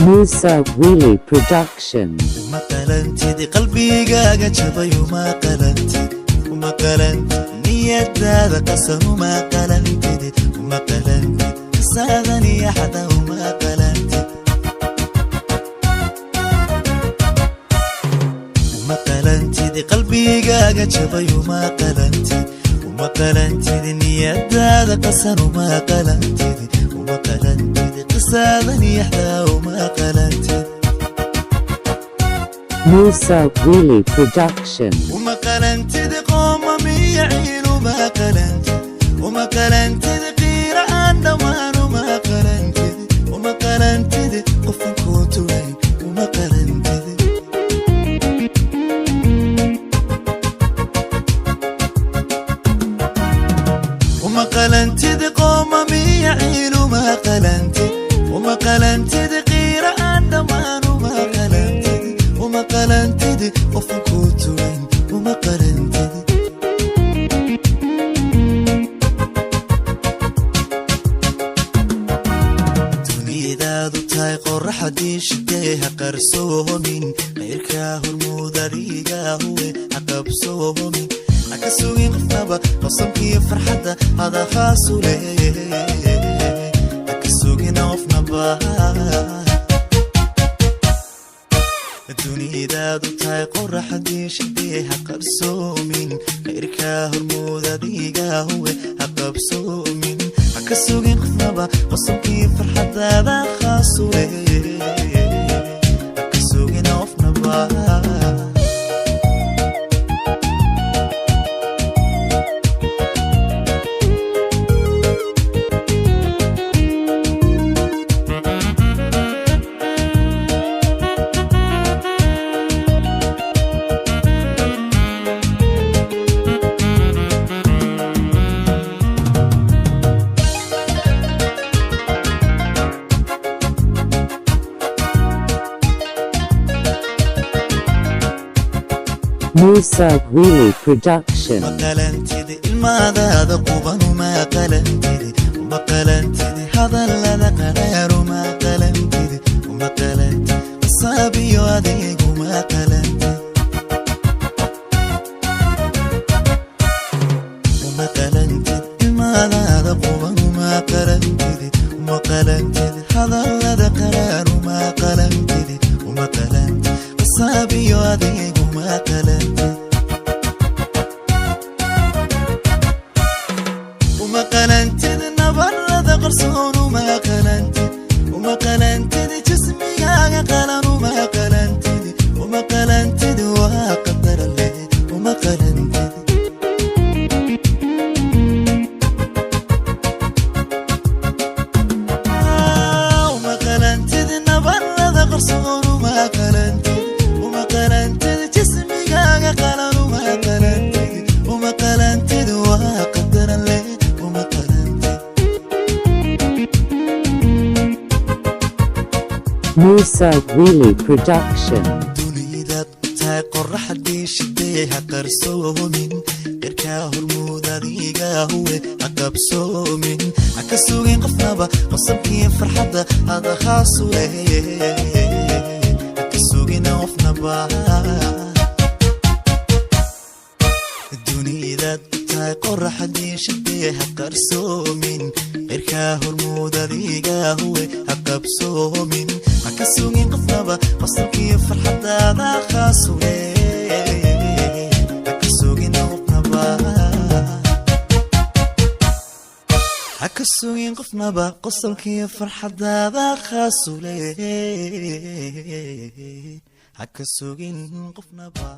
Musa Willie Production. Uma qalantid qalbigaaga jabay, uma qalantid, uma qalantid niyadaada qasan, uma qalantid, uma qalantid qisaadan iyo xada, uma qalantid. Uma qalantid qalbigaaga jabay, uma qalantid, uma qalantid niyadaada qasan, uma qalantid, uma qalantid qisaadan iyo xda, uma qalantid. Musa Willie Production. Uma qalantid qoomamiya ciil, uma qalantid, uma qalantid qiira aan dhammaan, uma qalantid, uma qalantid qofan kuu turayn, uma qalantid. Uma qalantid qoomamiya ciil, uma qalantid, uma qalantid qiira aan dhammaan, uma qalantid, uma qalantid qofan kuu turayn, uma qalantid. Dunidaadu tahay qoraxdii shidee, ha qarsoomin khayrkaa hormuud adigaa huwe, ha qabsoomin, ha ka sugin qofnaba qosamkiyo farxadda hadahaasu leh, ha ka sugin qofnaba. Dunidaadu tahay qoraxdii shidee, ha qarsoomin khayrkaa hormuud adigaa huwe, ha qabsoomin, ha ka sugin qofnaba qosamkii farxadaada khaasu leh, ha ka sugin qofnaba. Musa Willie Production. Uma qalantid ilmaadaada quban, uma qalantid, uma qalantid hadallada qadhaar, uma qalantid, uma qalantid qasaabiyo adeeg, uma qalantid. Uma qalantid ilmaadaada quban, uma qalantid, uma qalantid hadallada qadhaar, uma qalantid, uma qalantid qasaabiyo adeeg, uma qalantid. Uma qalantid nabarada qarsoon, uma qalantid, uma qalantid jismigaaga qalan, uma qalantid, uma qalantid waa qadar leh, uma qalantid. Uma qalantid nabarada qarsoon, uma qalantid, uma qalantid jismigaaga qalan, uma qalantid, uma qalantid waa qadar leh, uma qalantid. Musa Willie Production. Dunidaad u tahay qoraxdii shidee, ha qarsoomin qirkaa hormuud adigaa huwe, ha qabsoomin, ha ka sugin qofnaba qosamkii farxadda hadahaasu leh, ha ka sugin qofnaba. Dunidaad u tahay qoraxdii shidee, ha qarsoomin qirkaa hormuud adigaa huwe, ha qabsoomin, ha ka sugin qofnaba qosolkiyo farxadaada khaasu leh, ha ka sugin qofnaba, ha ka sugin qofnaba qosolkiyo farxadaada khaasu leh, ha ka sugin qofnaba.